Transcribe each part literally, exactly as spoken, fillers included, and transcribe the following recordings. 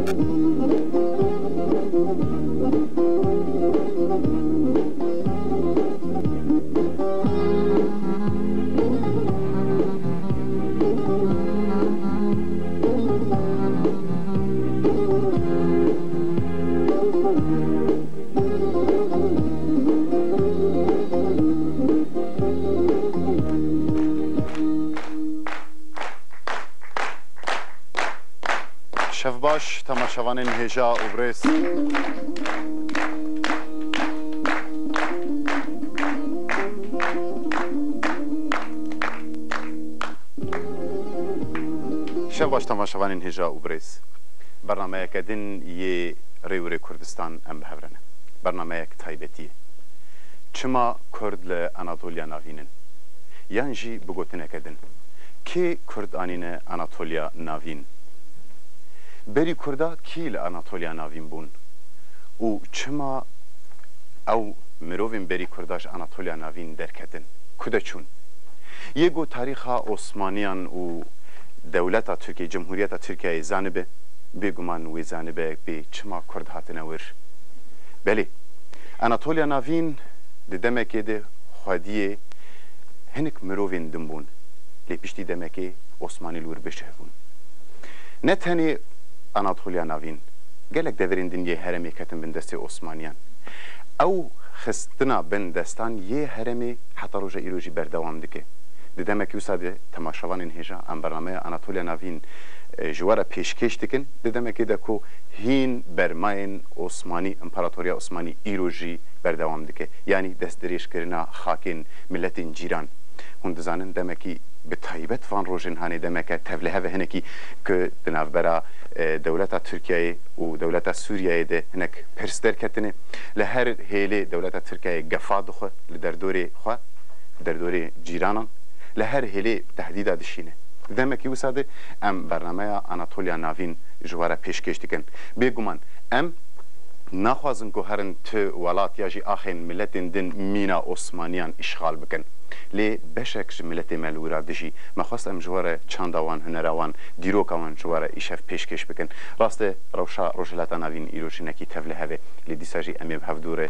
Şev baş, temaşevanên hêja û birêz. Şev baş, temaşevanên hêja û birêz. Bernameyeke din yê Rêwirê Kurdistan em bi hev re ne. Bernameyek taybetî ye. Çima Kurd li Anatoliya Navîn in? Yan jî bi gotineke din, kê Kurd anîne Anatoliya Navîn? Berî Kurda kî li Anatoliya Navîn bûn? Û çima ew mirovên berî Kurda ji Anatoliya Navîn derketin? Ku de çûn? Yê ku tarîxa Osmaniyan û dewleta Tirkiyeyê, Cumhuriyeta Tirkiyeyê zanibe, bêguman wê zanibe bê çima Kurd hatine wir. Belê, Anatoliya Navîn di demekê de xwediyê hinek mirovên din bûn, lê piştî demekê Osmanî li wir bêşev bûn. Ne tenê Anatoliya Navîn, gelek deverên din yê herêmê ketin bin destê Osmaniyan. Ew xistina bin destan yê herêmê heta roja îro jî berdewam dike. Di demekî wisa de temaşevanên hêja em bernameya Anatoliya Navîn, e, ji we re pêşkêş dikin. Di demekê de ku hîn bermayên Osmanî, Împaratoriya Osmanî îro jî berdewam dike. Yanî destdirêjkirina xakên miletên cîran. Hûn dizanin demekî bi taybet van rojên hanê demeke tevlihev e hinekî ku di navbera, e, dewleta Tirkiyeyê û dewleta Sûriyeyê de hinek pirs derketine. Li her hêlê dewleta Tirkiyeyê gefa dixwe li derdorê xwe, derdorê cîranan. Li her hêlê tehdîda dişîne. Di demekî wisa de em bernameya Anatoliya Navîn ji we re pêşkêş dikin. Bêguman em naxwazin ku herin tu welat ya jî axên miletên din mîna Osmaniyan îşxal bikin. Lê beşek ji miletê me li wira dijî. Me xwest em ji we re çanda wan, hunera wan, dîroka wan ji we re îşev pêşkêş bikin. Rast e, rewşa Rojhilata Navîn îro jinekî tevlihev e. Lê dîsa jî em ê bi hevdû re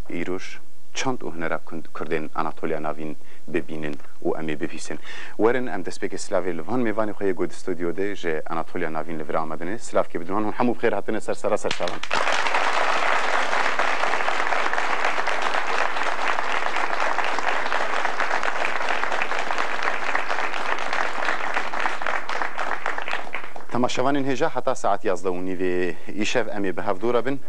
îroj çand û hunera kund-, Kurdên Anatoliya Navîn bibînin û em ê bibîsin. Werin em destpêkê silavê li van mêvanê xwe yê ku di stûdyo de ji Anatoliya Navîn li vir amedine. Silavkê bidin wan, hûn hemû bi xêr hatine ser sera ser çavan. Temaşevanên hêja, heta saet yazdeh û nîvê îşev em ê bi hevdû re bin.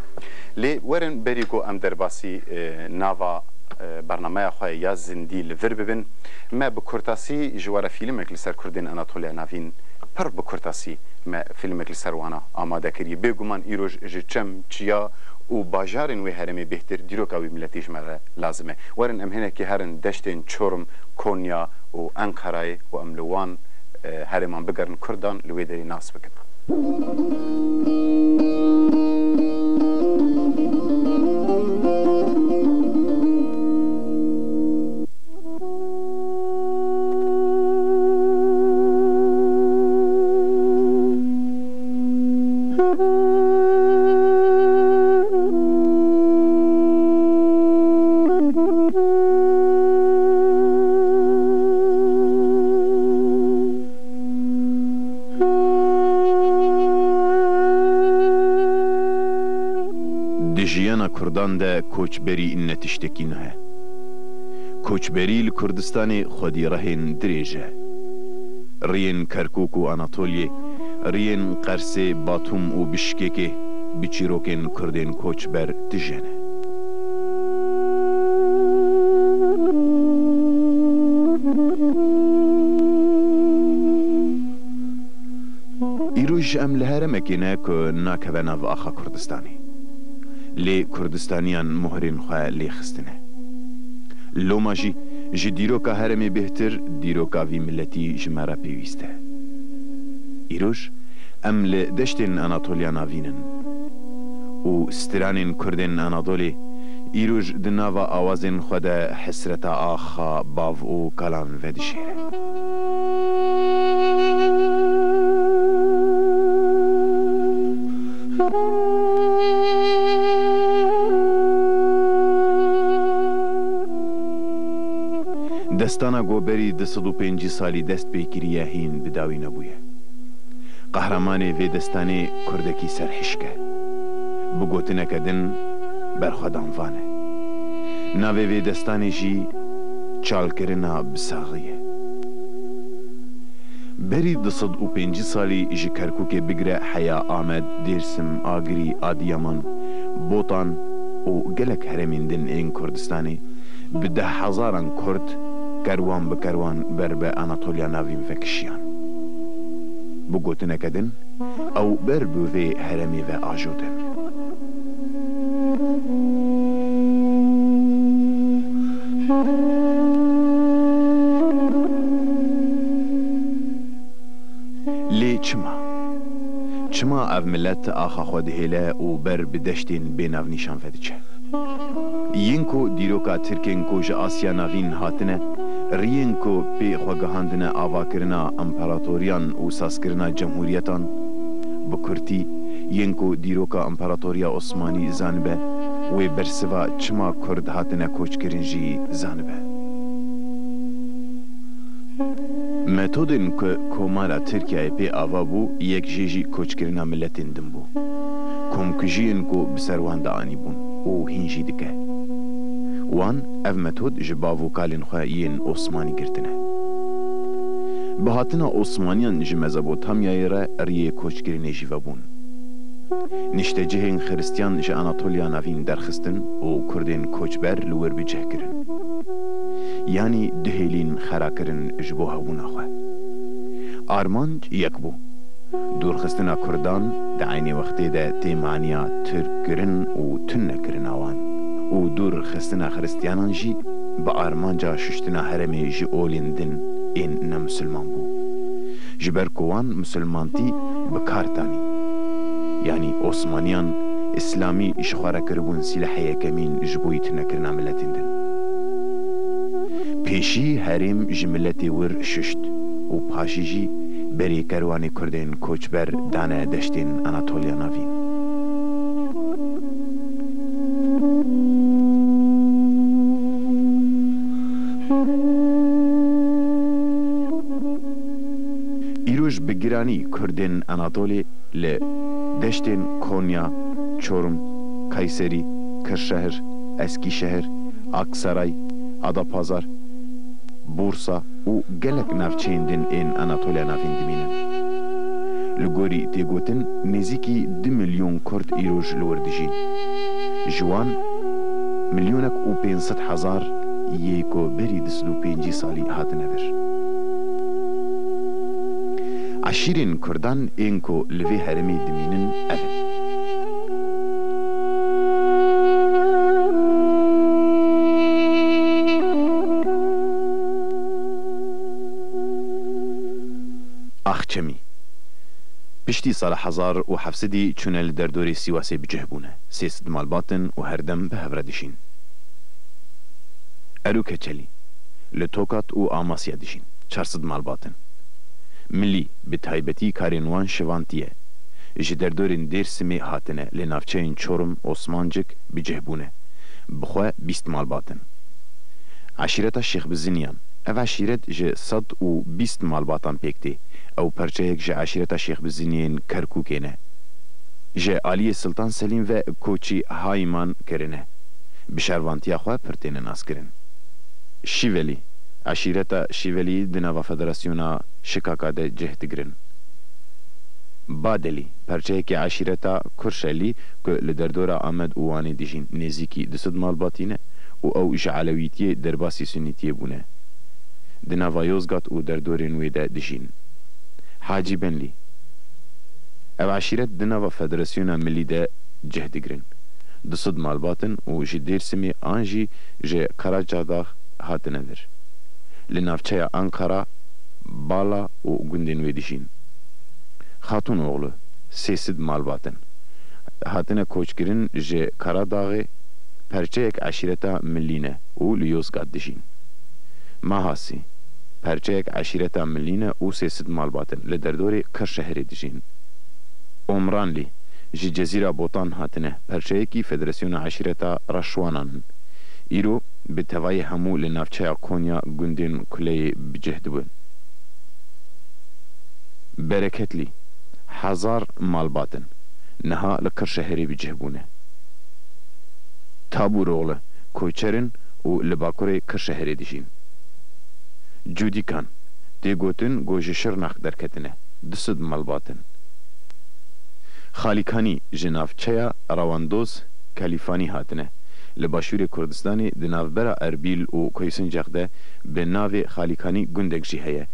Lê werin berî ku em derbasî, e, nava, e, bernameya xwe ya zindî li vir bibin, me bi kurtasî ji we re fîlmek li ser Kurdên Anatoliya Navîn, pir bi kurtasî me fîlmek li ser wana amade kiriye. Bêguman îroj ji çem, çiya û bajarên wê herêmê bêhtir dîroka wî miletî ji me re lazim e. Werin em hinekî herin deştên Çorum, Konya û Enqerayê û em li wan, e, herêman bigerin, Kurdan li wê derê nas bikin. Di jiyana Kurdan de koçberî ne tiştekî nû ye. Koçberî li Kurdistanê xwedî rehên dirêj e. Riyên Kerkûk û Anatoliyê, riyên Qersê, Batûm û Bişkekê bi çîrokên Kurdên koçber tije ne. Îroj em li herêmekê ne ku nakeve nav axa Kurdistanê. Lê Kurdistaniyan mohrên xwe lê xistine. Loma jî ji dîroka herêmê bêhtir dîroka vî miletî ji me re pêwîst e. Îroj em li deştên Anatoliya Navîn in û stranên Kurdên Anadolê îroj di nava awazên xwe de hesreta axa, bav û kalan vedişêre. Destana ku berî du sed û pêncî salî dest pê kiriye, hîn bi dawî nebûye. Qehremanê vê destanê kurdekî serhişk e. Bi gotineke din, berxwedanvan e. Navê vê destanê jî Çalkirina Bisaxî ye. Berî du sed û pêncî salî ji Kerkûkê bigire heya Amed, Dêrsim, Agirî, Adiyaman, Botan û gelek herêmên din ên Kurdistanê bi deh hezaran Kurd kerwan bi kerwan ber bi Anatoliya Navîn vekişiyan. Bi gotineke din, ew ber bi vê herêmê ve ajotin. Lê çima? Çima ev milet axa xwe dihêle û ber bi deştên bênavnîşan ve diçe? Yên ku dîroka Tirkên ku ji Asya Navîn hatine, riyên ku pê xwe gihandine avakirina împaratoriyan û sazkirina cemhûriyetan, bi kurtî, yên ku dîroka Împaratoriya Osmanî zanibe, wê bersiva çima Kurd hatine koçkirin jî zanibe. Metodên ku Komara Tirkiyeyê pê ava bû, yek jê jî koçkirina miletên din bû. Komkujiyên ku bi ser wan de anîbûn û hîn jî dike. Wan ev metod ji bav û kalên xwe yên Osmanî girtine. Bi hatina Osmaniyan ji Mezopotamyayê re riyê koçkirinê jî vebûn. Niştecihên Xiristiyan ji Anatoliya Navîn derxistin û Kurdên koçber li wir bi cih kirin. Yanî duhêlîn xera kirin ji bo hebûna xwe. Armanc yek bû. Dûrxistina Kurdan di eynê wextê de tê maniya Tirk kirin û tunekirina wan. Û dûrxistina Xiristiyanan jî bi armanca şuştina herêmê ji olên din ên nemusilman bû. Ji ber ku wan misilmantî bi kar tanî. Yanî Osmaniyan Îslamî ji xwe re kiribûn sîlehê yekemîn ji bo yî tunekirina miletên din. Pêşî herêm ji miletê wir şuşt û paşî jî berê kerwanê Kurdên koçber dane deştên Anatoliya Navîn. Îroj bi giranî Kurdên Anatolê li deştên Konya, Çorum, Kayserî, Kırşehir, Eskişehir, Aksaray, Adapazar, Bursa û gelek navçeyên din ên Anatoliya Navîn dimînin. Li gorî tê gotin, nêzîkî du milyon Kurd îroj li wir dijîn. Ji wan milyonek û pênc sed hezar yê ku berî du sed û pêncî salî hatine vir. Eşîrên Kurdan ên ku li vê herêmê dimînin ev in. Axçemî. Piştî sala hezar û heft sedî çûne li derdorê Sîwasê bi cih bûne. Sê sed malbat in û herdem bi hev re dijîn. Ero Keçelî. Li Tokat û Amasya dijîn. Çar sed malbat in. Milî, bi taybetî karên wan şivantî ye. Ji derdorên Dêrsimê hatine, li navçeyên Çorum, Osmancik bi cih bûne. Bi xwe bîst malbat in. Eşîreta Şêx Biziniyan. Ev eşîret ji sed û bîst malbatan pêk tê. Ew perçeyek ji eşîreta Şêx Biziniyên Kerkûkê ne. Ji aliyê Siltan Selîm ve koçî Hayman kirine. Bi şervantiya xwe pir têne naskirin. Şîvelî. Eşîreta Şîvelî di nava Federasyona Şikaka de cih digirin. Badelî, perçeyekê eşîreta Kurşelî ku li derdora Amed û Wanê dijîn, nêzîkî du sed malbatî ne û ew ji Elewîtiyê derbasî Sunîtiyê bûne. Di nava Yozgat û derdorên wê de dijîn. Hacî Benlî. Ev eşîret di nava Federasyona Milî de cih digirin. Du sed malbat in û ji Dêrsimê an jî ji Karacadax hatine vir. Li navçeya Ankara, Bala û gundên wê dijîn. Xatûnoğlu, sê sed malbat in. Hatine koçkirin ji Karadaxê, perçeyek eşîreta Milî ne û li Yozgat dijîn. Mahasî, perçeyek eşîreta Milî ne û sê sed malbat in, li derdorê Kırşehirê dijîn. Omranlî, ji Cezîra Botan hatine, perçeyekî Federasyona Eşîreta Reşwanan in. Îro bi tevayî hemû li navçeya Konya gundên Kuleyê bi cih dibin. Bereketlî, hezar malbat in, niha li Qirşehirê bi cih bûne. Tabûroğlu, koçer in û li bakurê Qirşehirê dijîn. Cûdîkan, tê gotin ku ji Şirnex derketine, du sed malbat in. Xalîkanî ji navçeya Rewandoz Kalîfanî hatine. Li başûrê Kurdistanê di navbera Erbîl û Koysincaq de bi navê Xalîkanî gundek jî heye.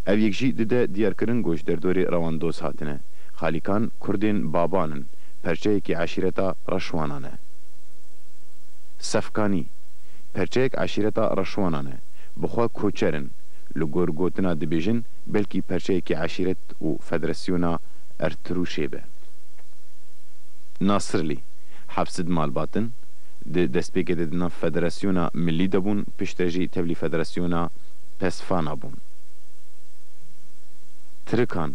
Ev yek jî dide diyarkirin ku ji derdorê Rewandoz hatine. Xalîkan kurdên Baban in, perçeyekî eşîreta Reşwanan e. Sefkanî, perçeyek eşîreta Reşwanan e. Bi xwe koçer in. Li gor gotina dibêjin, belkî perçeyekî eşîret û federasyona Ertirûşê be. Nasirlî, heft sed malbat in, di destpêkê de di nav federasyona Millî de bûn, piştre jî tevlî federasyona Pesfana bûn. Tirikan,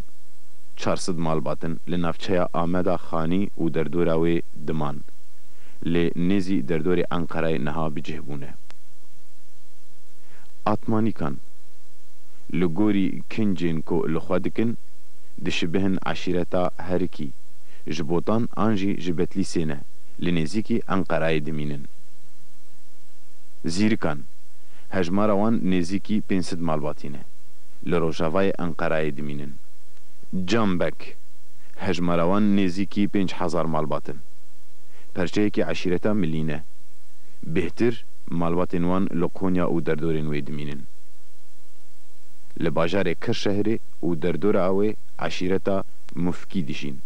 çar sed malbat in, li navçeya Ameda Xanî û derdora wê diman. Lê nêzî derdorê Enqerayê niha bi cih bûne. Atmanîkan, li gorî kincên ku li xwe dikin, dişibihin eşîreta Herikî, ji Botan an jî ji Betlîsê ne, li nêzîkî Enqerayê dimînin. Zîrikan, hejmara wan nêzîkî pênc sed malbatî ne. Li rojavayê Enqerayê dimînin. Cambek, hejmara wan nêzîkî pênc hezar malbat in. Perçeyekî eşîreta Milî ne. Bêhtir malbatên wan li Konya û derdorên wê dimînin. Li bajarê Kirşehirê û derdora wê eşîreta Mufkî dijîn.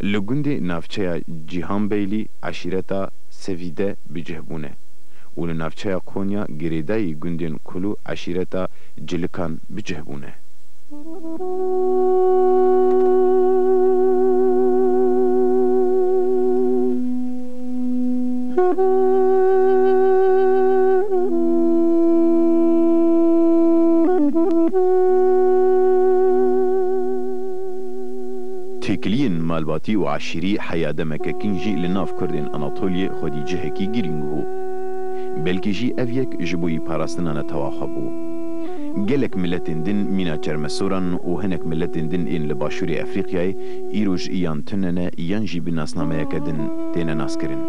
Li gundê navçeya Cîhanbeylî eşîreta Sevîde bi cih bûne û li navçeya Konya girêdayî gundên Kulû eşîreta Cilikan bi cih bûne. Têkiliyên malbatî û eşîrî heya demeke kin jî li nav Kurdên Anatoliyê xwedî cihekî girîng bû. Belkî jî ev yek ji bo yî parastina netewa xwe bû. Gelek miletên din mîna çermesoran û hinek miletên din ên li Başûrê Efrîqyayê îroj yan tune ne yan jî bi nasnameyeke din têne naskirin.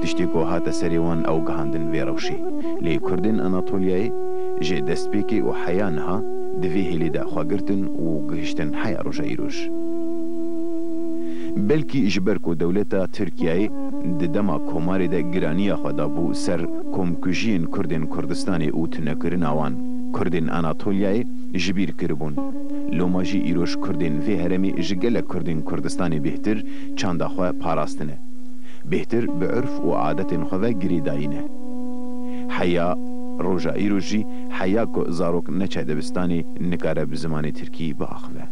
Tiştê ku hate serê wan ew gihandin vê rewşê. Lê Kurdên Anatoliyayê ji destpêkê û heya niha di vê hêlê de xwe girtin û gihiştin heya roja îroj. Belkî ji ber ku dewleta Tirkiyeyê di dema komarê de giraniya xwe dabû ser komkujiyên Kurdên Kurdistanê û tunekirina wan, Kurdên Anatoliyayê ji bîr kiribûn. Loma jî îroj Kurdên vê herêmê ji gelek Kurdên Kurdistanê bêhtir çanda xwe parastine. Bêhtir bi urf û adetên xwe ve girêdayî ne. Heya roja îroj jî heya ku zarok neçe dibistanê nikare bi zimanê tirkî biaxive.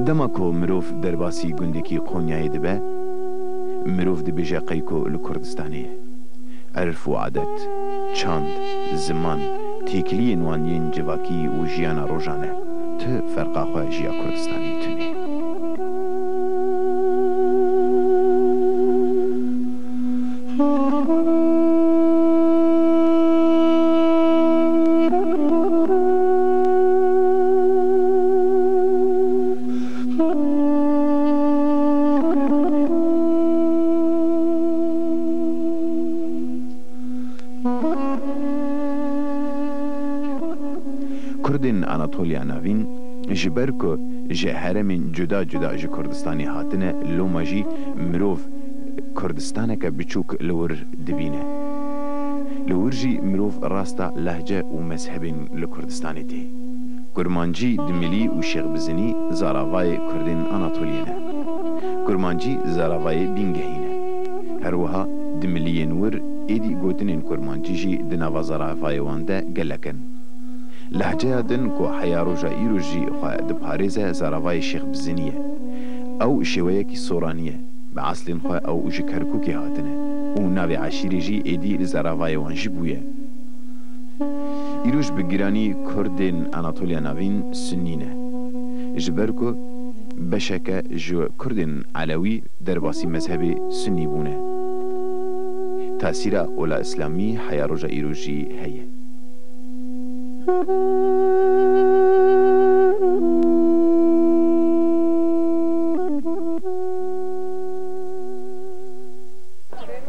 Dema ku mirov derbasî gundekî Konyayê dibe, mirov dibêje qey ku li Kurdistanê ye. Erf û adet, çand, ziman, têkiliyên wan yên civakî û jiyana rojane, ti ferqa xwe ji ya Kurdistanê tune. Kurdên Anatoliya Navîn, ji ber ku ji herêmên cuda cuda ji Kurdistanê hatine, loma jî mirov Kurdistaneke biçûk li wir dibîne. Li wir jî mirov rasta lehce û mezhebên li Kurdistanê tê. Kurmancî, Dimilî û Şêxbizinî zaravayê Kurdên Anatoliyê ne. Kurmancî zaravayê bîngehî ne. Her wiha Dimiliyên wir êdî gotinên Kurmancî jî di nava zaravayê wan de gelek in. Lehceya din ku heya roja îro jî xwe diparêze zaravayê Şêxbizinî ye. Ew şêweyekî soranî ye. Bi eslên xwe ew ji Kerkûkê hatine. û navê eşîrê jî êdî li zeravayê wan jî bûye. Îroj bi giranî Kurdên Anatoliya Navîn Sunnî ne, ji ber ku beşeke ji Kurdên Elewî derbasî mezhebê Sunnî bûne. Tasîra ola Îslamî heya roja îrojî heye.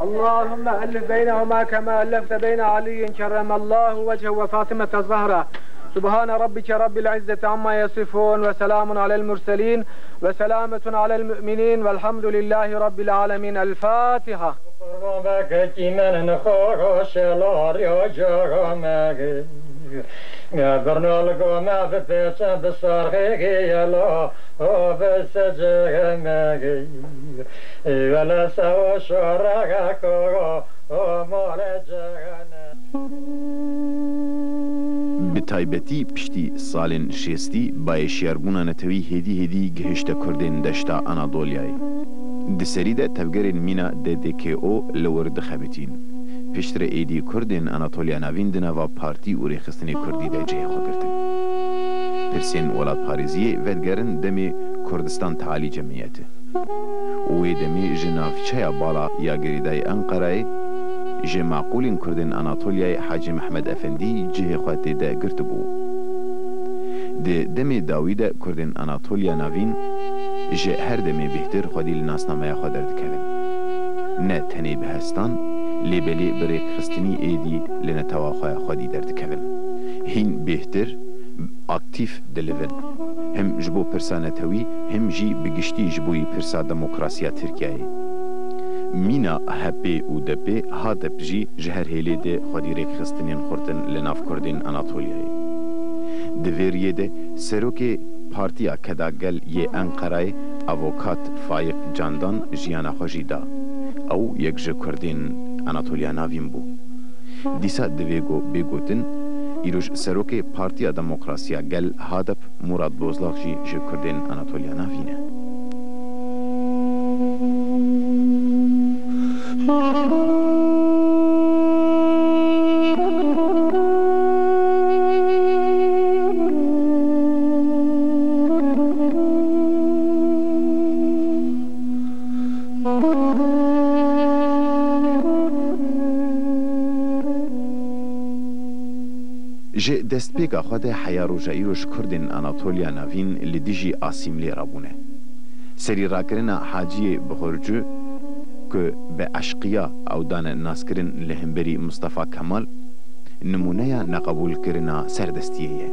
اللهم ألف بينهما كما ألفت بين علي كرم الله وجهه وفاطمة الزهراء. سبحان ربك رب العزة عما يصفون وسلام على المرسلين وسلامة على المؤمنين والحمد لله رب العالمين. الفاتحة. Qurban veke kîmenên xwe şelar ya caga me. Birna li go me bipêçe bi sarxê giyela, o bi secege me. Wele sewa şorege kogo, o male cegene. Bi taybetî piştî salên şêstî bayê şiyarbûna netewî hêdî hêdî gihişte Kurdên deşta Anadolyayê. Di serî de tevgerên mîna D D K O li wir dixebitîn. Piştre êdî Kurdên Anatoliya Navîn di nava partî û rêxistinê kurdî de cihê xwe girtin. Pirsên welatparêziyê vedigerin demê Kurdistan Tealî Cemiyeti. Û wê demê ji navçeya bala ya girêdayî Enqerayê ji maqûlên Kurdên Anatolyayê Hacî Mehmed Efendî cihê xwe tê de girtibû. Di demê dawî de Kurdên Anatoliya Navîn ji her demê bêhtir xwedî li nasnameya xwe derdikevin. Ne tenê bi hestan, lê belê bi rêkxistinî êdî li netewa xwe xwedî derdikevin. Hîn bêhtir, aktîf dilivin. Him ji bo pirsa netewî, him jî bi giştî ji bo yî pirsa demokrasiya Tirkiyeyê. Mîna H P û D P, HADEP jî ji her hêlê de xwedî rêkxistinên xurtin li nav Kurdên Anatolyayê. Di vê riyê de serokê Partiya Keda Gel yê Enqerayê, Avokat Faîq Candan jiyana xwe jî da. Ew yek ji Kurdên Anatoliya Navîn bû. Dîsa divê ku bê gotin, îroj serokê Partiya Demokrasiya Gel, HADEP, Murat Bozlak jî ji Kurdên Anatoliya Navîn e. Ji destpêka xwe de heya roja îro ji Kurdên Anatoliya Navîn li dijî asîmlê rabûne. Serî rakirina Haciyê Bixurcu ku bi eşqiya ew dane naskirin li hemberî Mustafa Kemal, nimûneya neqebûlkirina serdestiyê ye.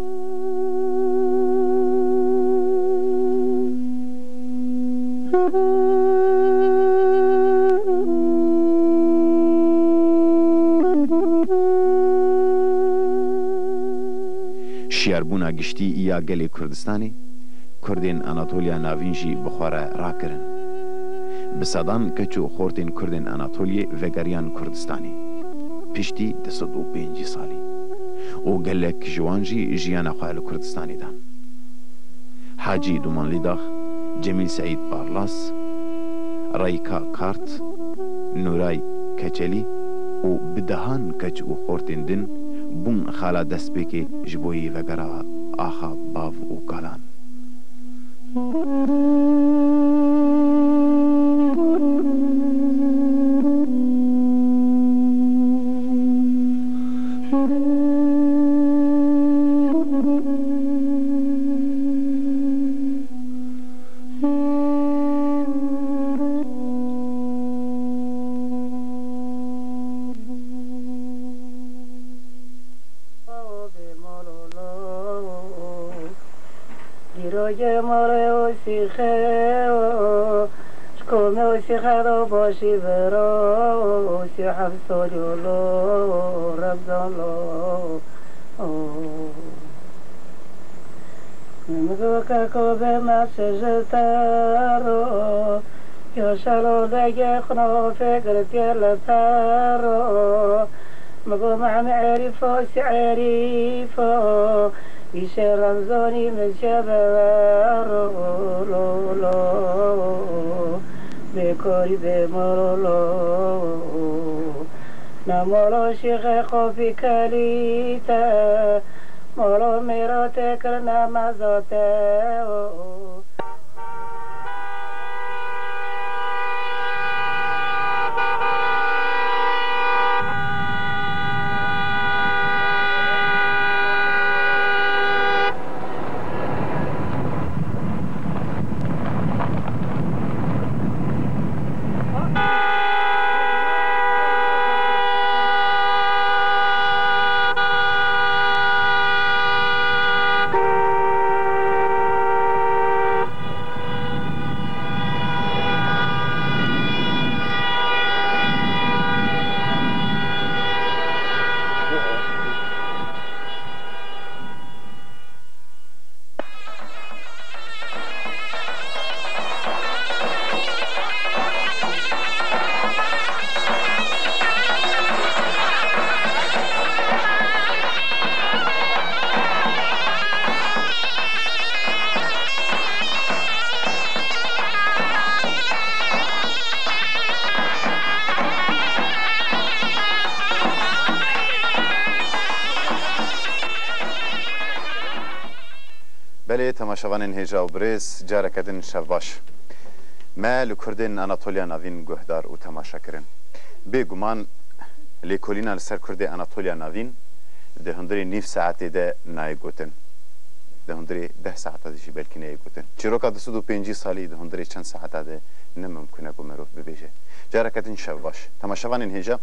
Şiyarbûna giştî ya gelê Kurdistanê, Kurdên Anatoliya Navîn jî bi xwe re rakirin. Bi sedan keç û xortên Kurdên Anatoliyê vegeriyan Kurdistanê piştî du sed û pêncî salî û gelek ji wan jî jiyana xwe li Kurdistanê dan. Hacî Dumanlîdax, Cemîl Seîd Barlas, Reyka Kart, Nûray Keçelî û bi dehan keç û xortên din bûn xala destpêkê ji bo yî vegera axa bav û kalan. Dîrokê malê û sîxê û, ji komê û sîxê do başî viro, sî heft sal yolo, Remzan lo. Min goke ko bê me çi ji te ro, ya şelo vegê xwe nafê girtiye li te ro. Min got Mehmê Erîfo, sî Erîfo, îşê Remzanî min çe be ro, lo, lo, bêkarî bê moro lo. Molo şîxê qofî kelî te, molo mêra te kirine meza te. Belê, temaşevanên hêja û birêz, careke din şev baş. Me li Kurdên Anatoliya Navîn guhdar û temaşe kirin. Bêguman lêkolîna li ser Kurdê Anatoliya Navîn di hundirê nîv saetê de nayê gotin. Di hundirê deh saeta de jî belkî neyê gotin. Çîroka du sed û pêncî salî di hundirê çend saeta de ne mimkun e ku merov bibêje. Careke din şev baş. Temaşevanên hêja,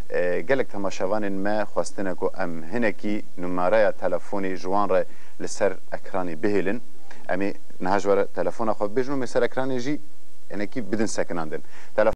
e, gelek temaşevanên me xwestine ku em hinekî numareya telefonê ji wan re li ser ekranê bihêlin. Em ê niha ji we re telefona xwe bibêjin û em ê ser ekranê jî hinekî bidin sekinandin. Telefon